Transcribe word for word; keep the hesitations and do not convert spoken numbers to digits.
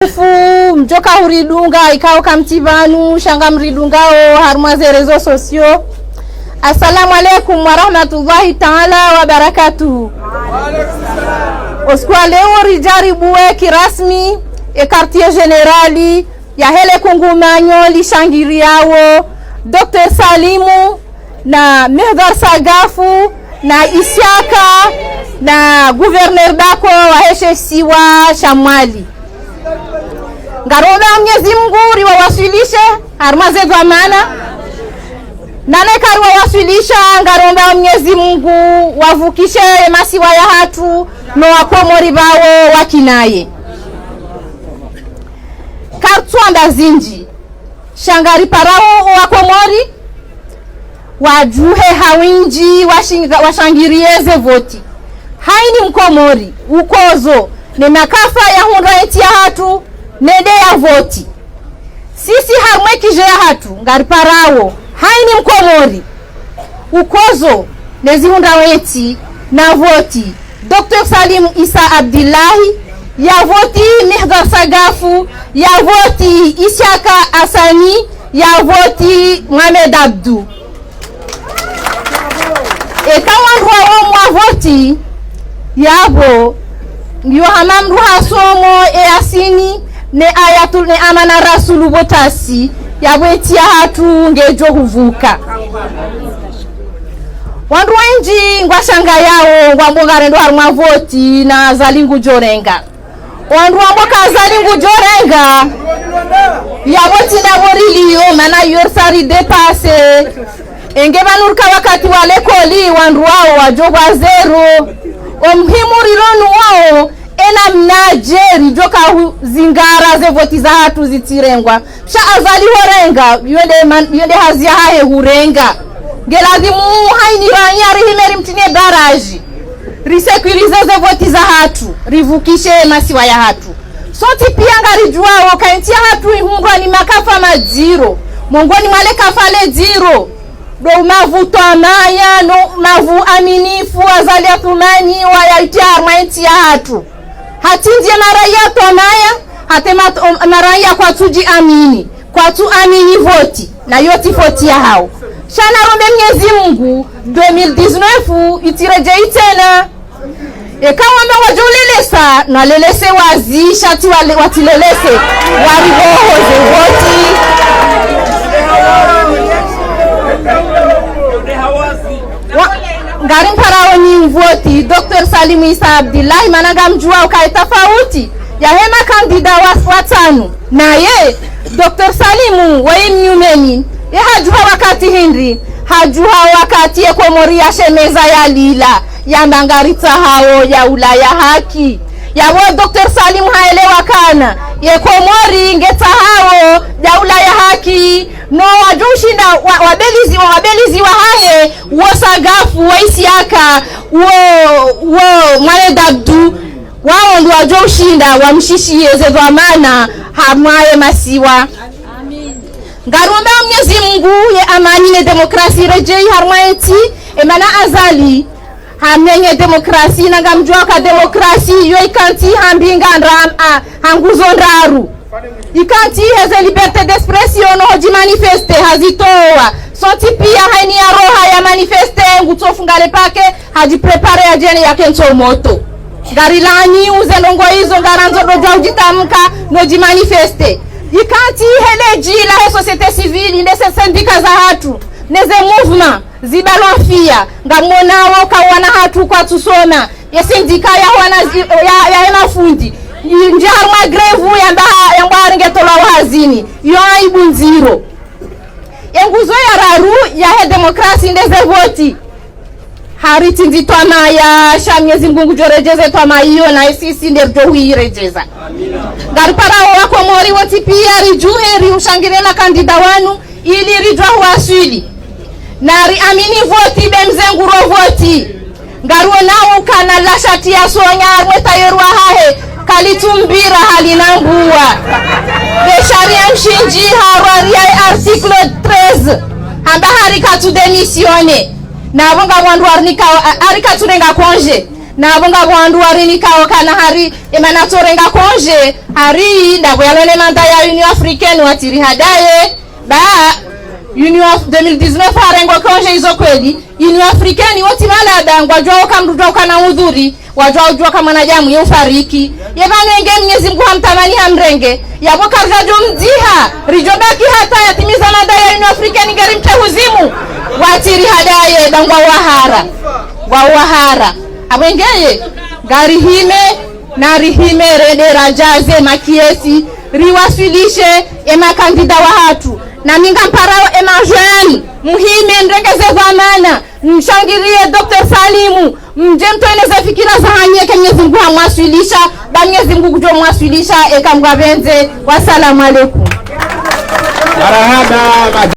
Fu mdjoka huridunga, ikao kamtsi pvanu, sha ngamridungao harumwa ze réseaux sociaux. Assalamu alaikum wa rahmatullahi ta'ala wa barakatuh. Osiku wa leo ridjaribuwe kirasmi e quartier général yahe le kungumanyo lishangiriao Docteur Salimu na Mihdar Sagafu na Isiaka na gouverneur Bako wahe she isiwa sha Mwali. Ngaromba Mnyezi Mungu riwawaswilishe harumwa ze dhwamana. Na neka riwawaswilisha, ngaromba Mnyezi Mungu wavukishe ye masiwa yahatru no Wakomori pvao wakinaye. Kartsuamba zindji, sha ngariparao Wakomori wadjuhe ha windji washinga-, washangiriye ze voti. Haini Mkomori, ukodzo, ne makafa yahundra entsi yahatru, nende yavoti. Sisi harumwa e kidje yahatru, ngariparao, haini Mkomori, ukodzo, ne zihundra wentsi, navoti Docteur Salim Issa Abdillahi, yavoti Mihdar Sagafu, yavoti Isiaka Hassani, yavoti Mohamed Abdou. Eka wandru wawo mwavoti, yapvo, yo hama mndru hasomo e Yasini, ne Ayatul, ne Amana Rasulu Botasi, yapvo entsi yahatru ngedjo huvuka. Wandru wendji ngwashangayao, ngwambo ngarendo harumwa voti na Azali ngudjorenga. Wandru wambo ka Azali ngudjorenga, yapvo tsi ndapvo rilio, mana iyo risa ridépassé. Enge pvanu rika wakati wa lekoli, wandru wawo wadjo kwa zéro. Omuhimu rilo nuwo, ena mnadje ridjoka huzingara ze voti zahatru zitsirengwa. Sha Azali horenga, yo nde man-, yo nde hazi yahahe hurenga. Nge lazimu haini ranya rihime rimtine barrage. Risécurisé ze voti zahatru, rivukishe masiwa yahatru. Sontsi pia ngaridjuao ka entsi yahatru ihundrwa ni makafa madziro. Mongoni mwa le kafa le dziro, ndo umavu twamaya, no umavu aminifu Azali Assoumani wayatia harumwa entsi yahatru. Hatsindzi ye maraya twamaya, hata ma-, o-, maraya kwatsudji amini, kwatsu amini voti, na yo tsi foti yahao. Sha narombe Mnyezi Mungu, deux mille dix-neuf, itsiredjei tsena. Eka wamba wadjo ulelesa, nalelese wazi, sha tsi wale-, watsilelese, wariboho ze voti. Wa-, ngarimparao nyi mvoti Docteur Salim Issa Abdillahi, mana ngamdjuao uka ye tafauti yahe makandida wa-, watsanu. Naye, Docteur Salim, weye mnyumeni, ye hadjuha wakati hindri, hadjuha wakati ye Komori yashemeza yalila, yamba ngaritsahao daula ya haki. Yapvo Docteur Salim haelewa kana, ye Komori ngetsahao daula ya haki, no wadjo ushinda wa-, wabelizi, wabelizi wahahe, wo Sagafu, wo Isiaka, wo, wo Mohamed Abdou, wawo ndo wadjo ushinda wamshishiye ze dhwamana harumwa ye masiwa. Ngaromba Mnyezi Mungu ye amani ne demokrasi iredjei harumwa entsi, emana Azali hamenye demokrasi, na ngamdjuao ka demokrasi yo ikantsi ha mbinga ndra-, a, ha nguzo ndraru. Ikantsi heze liberté d'expression no hodjimanifesté hazitowa. Sontsi pia haini yaroha yamanifesté, ngutsofunga le pake, hadjipréparé yadjene yakentso moto. Ngarilaani uze ndrongo izo, ngarandzo ndo djau djitamka no djimanifesté. Ikantsi hele dji lahe société civile, nde ze syndicat zahatru, ne ze mouvement, zibalwa mfia, ngamonao ka wana hatru kwatsusoma, ye syndicat ya wana zi-, ya, ya ye mafundi, i-, ndji harumwa grève yamba ha-, yamba hari ngetolwao hazini, yo aibu ndziro. Ye nguzo ya raru yahe demokrasi nde ze voti. Hari tsindzi twamaya, sha Mnyezi Mungu ngudjo redjeze twamaya iyo, na sisi nde ridjo huiredjeza. Ngariparao Wakomori wontsi pia ridjuhe riushangirie makandida wanu, ili ridjuwa huwaswili. Na riamini voti be mze nguro voti. Ngaruonao ukana la shati ya sonya harumwa e tailleur wahahe, kalitsumbira halina mbuwa. Be sharia mshindzi harumwa ya article treize, hamba hari katsu démissionné. Na pvo nga wandru warinika, a-, hari katsu renga congé. Na pvo ngapvo wandru warinikao kana hari, emana tsorenga congé, hari, ndapvo yalo ne mandat ya Union Africaine watsiri hadaye, ba, Union Af-, deux mille dix-neuf harengwa congé izo kweli, Union Africaine wotsi malada, ngwadjuao ka mdru djao kana udhuri, wadjuao djua ka mwanadamu ye ufariki. Ye pvanu enge Mnyezi Mngu hamtamani hamrenge, yapvo karidjadjo mdziha, ridjo baki hata yatimiza mandat ya Union Africaine ngeri mtrehuzimu, watsiri hadaye, ba ngwawahara, ngwawahara. Apvo ngeye, ngarihime, narihime, rende radjaze makesi, riwaswilishe, ema candidat wahatru. Na mi ngamparao ema jeunes, muhime, mrengeze dhwamana, mshangiriye Docteur Salimu, mdje mtowe ne ze fikira zahanyu eka Mnyezi Mngu hamwaswilisha, ba Mnyezi Mngu ngudjo mwaswilisha, eka ngwapvendze. Wassalamu alaikum. Marahaba,